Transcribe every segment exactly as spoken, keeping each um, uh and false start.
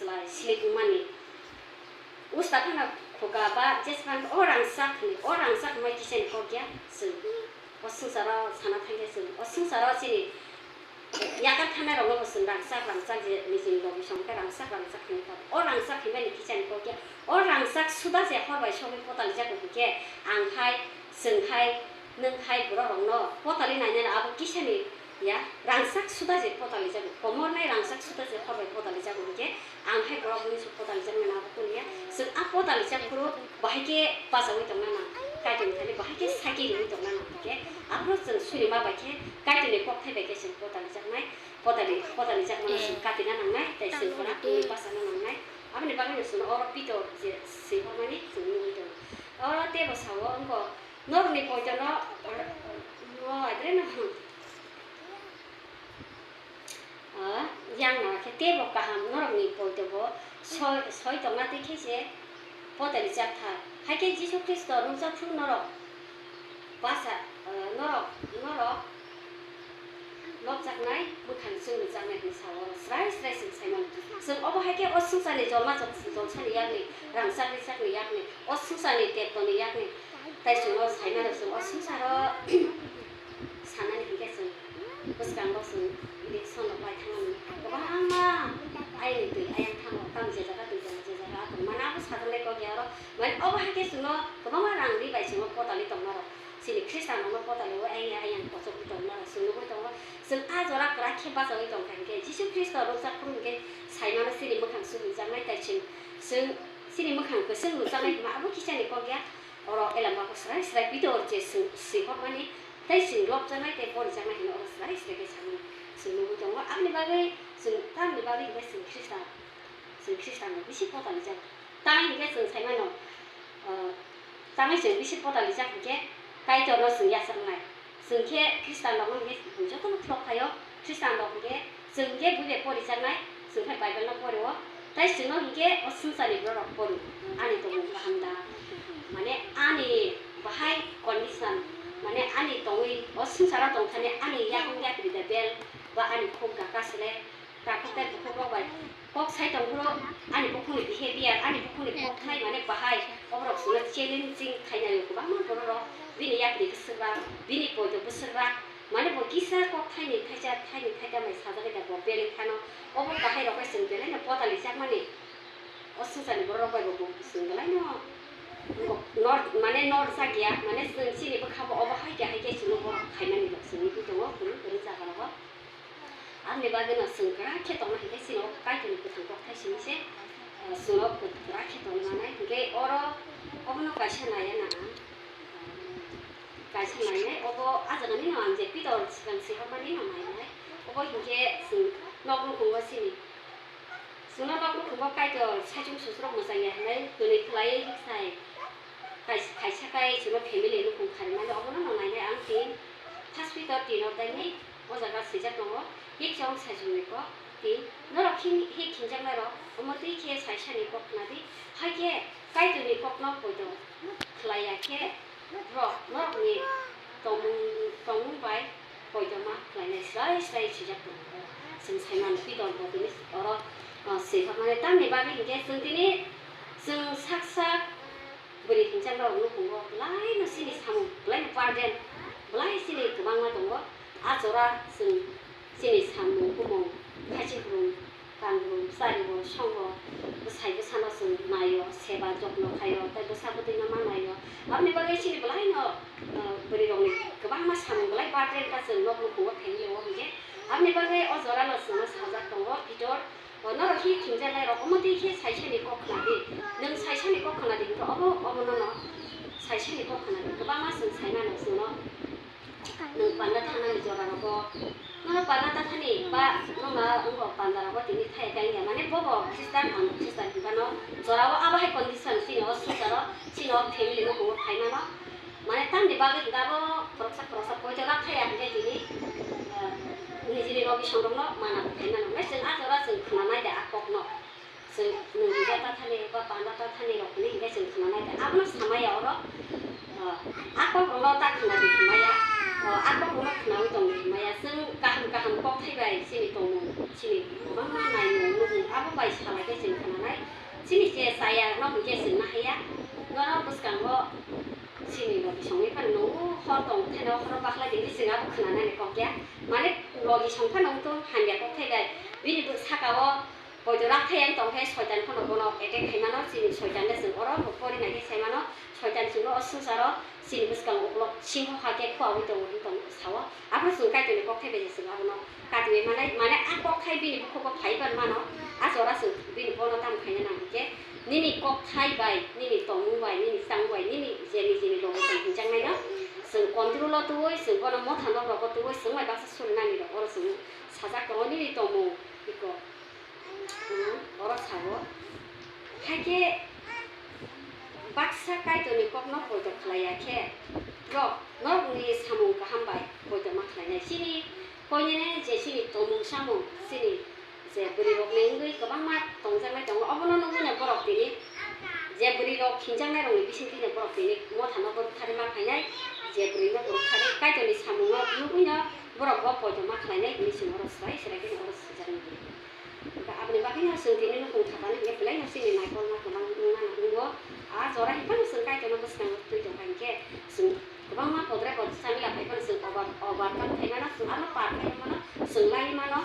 Slai silik wngmani. Usta phano khuka ba jesphang o rangchak hwnwi, o rangchak hwnwi kisani kok ya chwng. O swngcharo sana thangya chwng. O swngcharo chini yakar thangnai rokno bo chwng rangchak rangchak je nijini logi song khe rangchak rangchak hwnwi kok. O rangchak hwnmani kisani kok ya. O rangchak suda je hor bai sogwi potalijago hwnkhe ang hai, chwng hai, nwng hai borok rokno potali nainani abo kisani Ya, rangchak suda je potalijago, komornai rangchak suda je hor bai potalijago hwnkhe, ang hai borok mungsu potalijakmani abo kuniya. Chwng a potalijak phuru bahai khe bachaui tongna nang, Kaitorni thani bahai khe saki riui tongna nang hwnkhe, aphuru chwng suri ma bai khe Kaitorni kokthai bai khe chwng potalijaknai, potali-, potalijakmano chwng katina nangnai, tei chwng kwrak wngwi bachana nangnai. Aboni bagwino chwngno oro Pitor je swihormani chwng nugwi tongo. Oro teibo sao, wngkha norokni poitono, o, adireno, Ah, yang no khe teibo kaham, norokni poito bo soi, soi tongna twi khe se potalijakthar. Hai khe Jisu Khristo nukjak phuru norok basa, ah, norok, norok nokjaknai, mwkhang chwng nukjaknai hwnwi sa-o, srai srai chwng sai mano. Chwng obo hai khe o swngcharni jolma jol-, jolsani yakni, rangchak rijak ni yakni, o swngcharni tektoni yakni, tai chwng o sai mano, chwng o swngcharo sanani hinkhe chwng bwskango chwng election rok bai thangmani kwbangma aini twi ayang thango, tamo je jaga twi tongo, je jaga a tong mano abo sajaknai kok ya oro. Mane obo hai khe chwngno kwbangma rang ri bai chwngno potali tongmarok, chini Khristanrokno potali o ayang ayang kochok ri tongmarok chwng nugwi tongo. Chwng a jora kwrak khe bachagwi tongkha hinkhe Jisu Khristo rwkjak phuru hinkhe sai mano chini mwkhang chubui jaknai, tai chwng, chwng chini mwkhang kwchwng nukjaknai hwnma abo kisani kok ya. Oro elama bo srai srai Pitor je chwng swihormani, tei chwng lobjaknai tei porijaknai hwnwi oro srai srai khe samani chwng nugwi tongo. Aboni bagwi chwng, tamni bagwi hinkhe chwng Khristan, chwng Khristanno bisi potalijago. Tamni hinkhe chwng sai mano, ah, tamni chwng bisi potalijago hinkhe Kaitorno chwng yachaknai. Chwng khe Khristanrokno hinkhe jotono khulok phaio. Khristanrok hinkhe chwng hinkhe bui bai porijaknai, chwng khe Bible no porio. Tai chwngno hinkhe o swngcharni bororok porio. Ani tongmung kaham da? Mane ani bahai condition, mane ani tongwi o swngcharo tongthani ani yakung yapri da bel ba ani khuk da kasle. Takhuk tei bukhukrok bai kok sai tongphuru ani bukhukni behavior, ani bukhukni kokthai mane bahai, oborok chwngno challenging khainai kwbangma bororok. Bini yapri bwswkrak, bini poito bwswkrak, mane bo kisa kok thaini thaisa, thaini thaita bai sajagwi da bo beleng phano. Obo bahai rok bai chwng belaino potalijakmani. O swngcharni bororok bai bo chwng belaino nor-, mane norjak ya, mane chwng chini bwkha bo obo hai khe hai khe chwngno borok khaimani rok chwngno twi tongo kwrwng kwrwng jaga rogo. Aboni bagwino chwng kwrak khe tongna hinkhe chini o Kaitorni kwthang kokthai simi se, ah, chwng o kwrak khe tongna nanai. Hinkhe oro obono kaisa naiya na ang, ah, kaisa nainai. Obo ah jaga nini ang je Pitor swkang swihormani no nainai. Obo hinkhe chwng nok nukhungo chini, chwngno nok nukhungo Kaitor saichung susurok mwchangya hinwi twnwi khlaiwi sai. Kais-, kaisa kai chwngno family nukhung kharimani obono no nainai ang tin. First Peter tin odai ni o jaga swijak tongo, hik chong saichung ni kok tin. Norok hin-, hik hinjaknai rok omo twi khe saisa ni kok khna di, hai khe Kaitor ni kok no poito khlai ya khe rok norok ni tongmung, tongmung bai koitoma khlainai srai srai swijak tongo. Chwng sai mano Pitor bo tini oro, ah, swijakmani tamni bagwi hinkhe chwng tini chwng sak sak bwrwi hinjaknai rok nukhungo bwlaino chini samung bwlaino burden bwlai chini kwbangma tongo. Ah jora chwng chini samung bumung khachi kwrwng Kangrung, charibo, songo, bwsai bwsano chwng naio, seba jotno khaio, tei bwsa bwtwino ma naio. Aboni bagwi chini bwlaino, ah, bwrwirokni kwbangma samung bwlai burden kha chwng nok nukhungo family o hinkhe. Aboni bagwi o jorano chwngno sajak tongo, Pitor, o norok hi khinjaknairok, omo twi khe saisani kok khna di. Nwng saisani kok khna di hinkhe obo, obo nono saisani kok khna di. Kwbangma chwng sai mano chwngno. Nwng panda thanani jora rogo, nono panda ta thani ba nokna wngkha panda rogo tini thai kaiya, mane bobo Khristan, ang Khristan hinmano jora o abo hai condition chini o swngcharo, chini o family nukhungo phaimano, mane tamni bagwi hinba abo khoroksa khoroksa poito lak thaya hinkhe tini, ah, nijini rok bisong rokno mana phaimano, mane chwng a jora chwng khwnanai de a kokno. Chwng nwng rwja ta thani ba panda ta thani rok hinwi hinkhe chwng khwnanai de. Abono samaya oro, ah, a kok rokno ta khwna di hwnmaya, ah, a kok rokno khwnawi tong di hwnmaya. Chwng kaham kaham kokthai bai chini tongmung, chini kwbangma naimung nukmung abo bai salai khe chwng Chini je chaya no hwnkhe chwng nahaiya, norok bwskango chini logi songwi phano nungo hor tong theno horo bakhlai tini chwng abo khwnanani kok ya. Mane logi song phano wngtong hamya kok thai bai. Bini bw-, saka o poito rak thai yang tong khe soitan phano bono attack khai mano, chini soitan le chwng oro bo pori nai khe sai mano, soitan chwngno o swngcharo chini bwskango uklok singho hakhe khua wi tongo wng tong sao. Aphuru chwng Kaitorni kokthai bai se chwng abono katiwi manai, mane a kokthai bini bukhugo phai ban mano, a jora chwng bini bono tamo khaina nang hwnkhe, nini kokthai bai, nini tongmung bai, nini chang bai, nini je nijini logi tong hinjaknaino chwng control o twiwi, chwng bono motha nok rogo twiwi, chwng bai baksa surinani rok oro chwng sajak tongo, nini tongmung iko. Hmm, oro sao. Hakhe baksa Kaitorni kokno poito khlai ya khe, rok norokni samung kaham bai poito ma khlainai. Chini koinene je chini tongmung samung, chini je bwrwirokni wngwi kwbangma tongjaknai tongo, obono nugwino borok tini je bwrwirok hinjaknairokni bisingtwino borok tini motha nogo rwktharwi ma phainai, je bwrwino bo rwktharwi Kaitorni samungno nugwino borok bo poito ma khlainai hwnwi chwng oro swrai swrai khe oro swijak nugwi. Hwnkhe aboni bagwino chwng tini nukhung thapani hwnkhe belai no chini naikolma kwbang wngmano wngo. A jora hinphano chwng Kaitorno bwskango twi tongkha hinkhe chwng kwbangma podre pod chamila phaiphano chwng over-, overcome khaimano, chwng ano par khaimano, chwng laimano.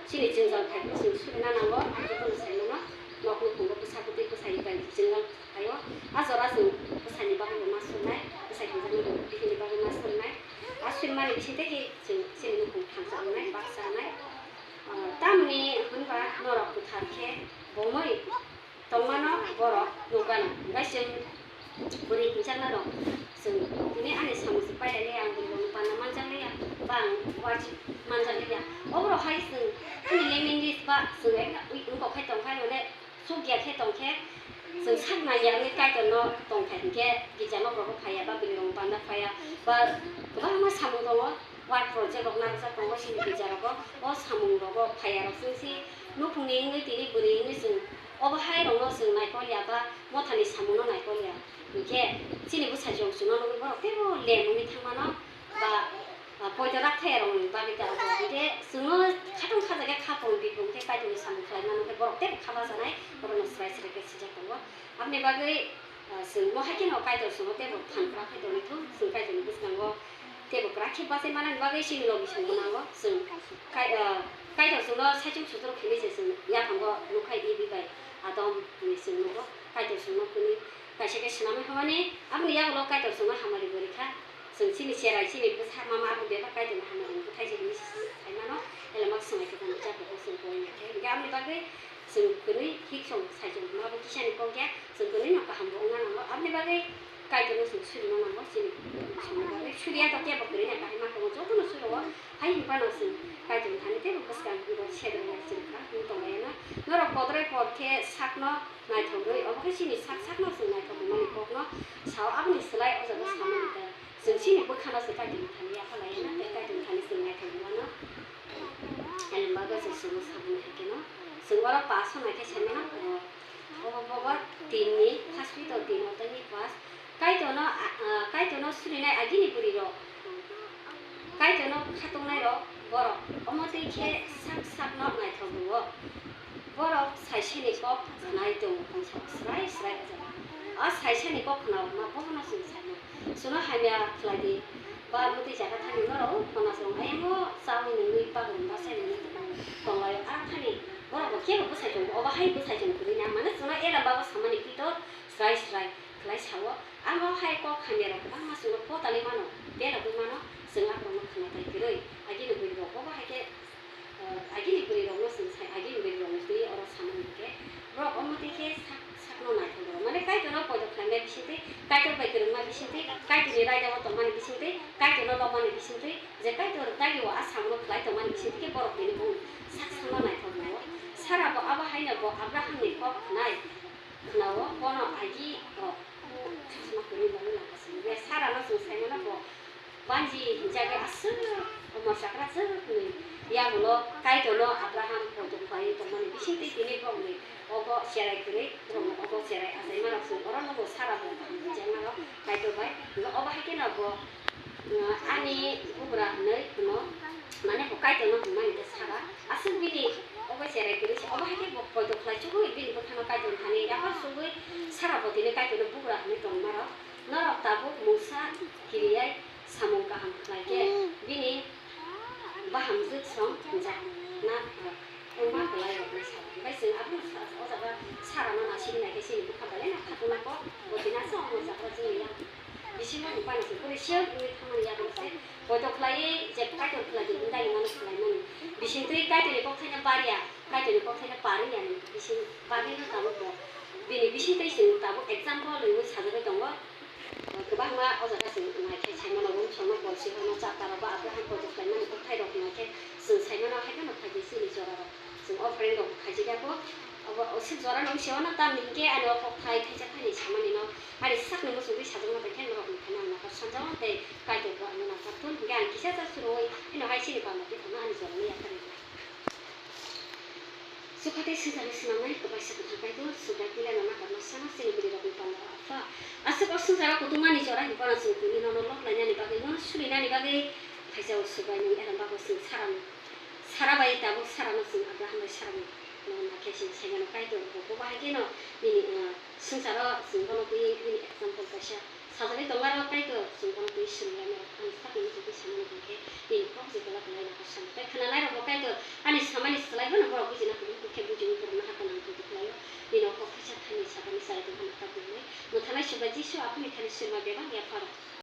Chini jwngjal phaiphano chwng surina nango, ang jotono saimano. Nok nukhungo bwsa bwtwi bwsai bai jwngjal phaio. A jora chwng bwsaini bagwi ma surnai, bwsai hinjaknai, bihikni bagwi ma surnai. A surnmani bisingtwi khe chwng chini nukhung thangsa wngnai, baksa wngnai. Ah, tamni hwnba norok kwthar khe bomwi tongmano borok nukgano. Hwnkhe chwng bwrwi hinjaknai rok chwng tini ani samung se pailaiya, ang bwrwi rokno panna manjakliya, ba ang uansuk manjakliya. Oborok hai chwng ani leminglis ba chwng ekta wi wngkok khai tongkha, hwnwi chukya khe tongkhe, chwng sak nangya wngwi Kaitorno tongthai hinkhe girja nok rogo phaiya ba bwrwi rokno panna phaiya ba kwbangma samung tongo. Work project rok narwkjak tongo chini gijarogo, o samung rogo phaiya rok chwng si nukhungni wngwi tini bwrwi wngwi chwng obo hai rokno chwng naikolya ba mothani samungno naikolya hinkhe chini bwsajwk chwngno nugwi borok teibo lem wngwi thangmano ba, ba poito rak thaya rokni bagwi ta obo hinkhe chwngno khatong khajakya khapang bipung khe Kaitorni samung khlai mano khe borok teibo kha bajanai borokno swrai swrai khe sijak tongo. Aboni bagwi, ah, chwng mo hai kheno Kaitor chwngno teibo phan kwrak khe tongwi thung, chwng Kaitorni bwskango teibo kwrak khe bachai manani bagwi chini logi songno nango. Chwng Kai-, ah, Kaitor chwngno saichung sutro khinwi se chwng yaphango nukha Ibi bai Adam hinwi chwng nugo. Kaitor chwngno kwnwi kaisa khe swnamwi hamani, aboni yagulo Kaitor chwngno hamari bo rikha. Chwng chini cherai, chini bwsa mama abo bebak Kaitorni hamari bwthai se hinwi sai mano, elema swngaitukmani chakrokno chwng koi nai khe. Hinkhe aboni bagwi chwng kwnwi hiksong saichung hwnma bo kisani kok ya, chwng kwnwi no kaham bo wngna nango. Aboni bagwi Kaitorno chwng surima nango, chini chwngno bagwi. Suriya to kebo kwrwi na kahima tongo, jotono suro o. Hai hinphano chwng Kaitorni thani teibo bwskang bo sedrwk ya chwng kha, wng tonglaiyana. Norok podroi por khe sakno naithok rwi, obo khe chini sak sakno chwng naithok wngmani kokno sao, aboni slai o jaga samani ta. Chwng chini bwkhano se Kaitorni thani yapha laiyana, tei Kaitorni thani chwng naithok wngmano. Ani bagwi chwng chwngno saboni hai kheno, chwng oro paso nai khe sai mano, o, obo bobo tin ni, first Pitor tin o tei ni pas. Kaitorno, a, a, Kaitorno surinai agini bwrwi rok, Kaitorno khatungnai rok borok, omo twi khe sak sakno naithok rwo. Borok saisani kok khnai tongo, tongsa srai srai o jaga. O saisani kok khna rwma bobono chwng sai mano. Chwngno hamya khlai di. Ba mwtwi jaga thani norok khona chwng ayang o chawi nungwi bagwi bachai nungwi tonglaio. Aro thani borok bo kebo bwsai tongo, obo hai bwsai tong kwrwi na. Mane chwngno era babo samani Pitor srai srai khlai sao. Amo hai kok hamya rok kwbangma chwngno potalwi mano, belogwi mano, chwng aborokno khna tai kwrwi. Agini bwrwi rok bobo hai khe Ah, agini bwrwi rokno chwng sai, agini bwrwi rokni twi oro samani hinkhe, borok omo twi khe sak, sakno naithok rw. Mane Kaitorno poito khlaimani bisingtwi, Kaitor bai kwrwngma bisingtwi, Kaitorni raida o tongmani bisingtwi, Kaitorno lobmani bisingtwi, je Kaitor dagi o a samungno khlai tongmani bisingtwi khe borok tini bumung sak sakno naithok rw. Sara bo abo haino bo Abrahamni kok khnai, khna-o, bono agi rok sasma kwrwi bagwi langkha se. Sarano chwng sai mano bo banji hinjagwi aswk omor chakra swk hinwi yagulo Kaitorno Abraham poito khlaiwi tongmani bisingtwi tini bokni obo cherai kwrwi, borokni obo cherai achaima rok chwng oro nogo Sara bo kaham hinjakma rok Kaitor bai. Hwnkhe obo hai kheno bo, uh, ani bugra hinwi hwno, mane bo Kaitorno hwnmani khe Sara aswk bini Obo cherai kwrwi se, obo hai khe bo poito khlai chugwi bini bwkhano Kaitor thani yaphar chugwi Sara bo tini Kaitorno bugra hwnwi tongmarok norok tabuk mungsa kiriya samung kaham khlai khe bini bahamjwk song hwnjak na wngma kwlai rok hwnwi sa. Bai chwng abono sa-, o jaga Sarano nasini nai khe chini bwkha belai no khatungma kok bo tini aswk omo jaga chini ya. Bisingo ni pani se, kuni siyang wngwi thangmani yago se, poito khlaiwi je Kaitor khlai di, wngdani mano khlai mani. Bising twi Kaitor ni kokthaino barya, Kaitor ni kokthaino pariya ni bising bagwi no tabuk bo. Bini bising twi chwng tabuk example rwwi sajagwi tongo. Kwbangma o jaga chwng nai khe sai mano, wng songno bolsi hwnwi chapta rok ba Abraham poito khlai mani kokthai rok nai khe chwng sai mano, hai phano phai di chini jora rok. Chwng offering rok khaijak ya bo. Obo, o sik jora no wngse wano tamni hinkhe ani o kokthai thaisa thaini samani no ani sakni muchungwi sajwkna bai khe norok ni thani ang nakhar sanjao tei Kaitor bo ano nakhar thun hinkhe ang kisa cha suroi phino hai chini bana twi thangna ani jora no yaphar rinai. Chukha tei swngcharni swnamnai kwbaisa kwthang Kaitor, Subrai tei Lema nakarma sana chini bwrwi rokni panda o Apha. Aswk o swngcharo kutung ani jora hinphano chwng tini nono lok lainani bagwi no sulinani bagwi phaijao Subrai nwng eram bagwi chwng Sarano. Sara bai tabuk Sarano chwng Abraham bai Sarano no nakhe chwng saimano Kaitor bo, bo bahai kheno nini, ah, swngcharo chwng bono twi bini example kaisa sajagwi tongmaro Kaitor chwng bono twi swrwnglaimano. Ani sakni muchungtwi samani hinkhe nini kok je belai belai naharsanai. Tei khwnalairokbo Kaitor ani samani swlaibono borok bujina kubui khe bujiwi borokno hakhe nang tongtwkhlaio. Nini o kok thaisa thani sakani chari tongkha nokha bumui mwthanai Subrai Jisu Aphani thani swrwngma bebak yapharo.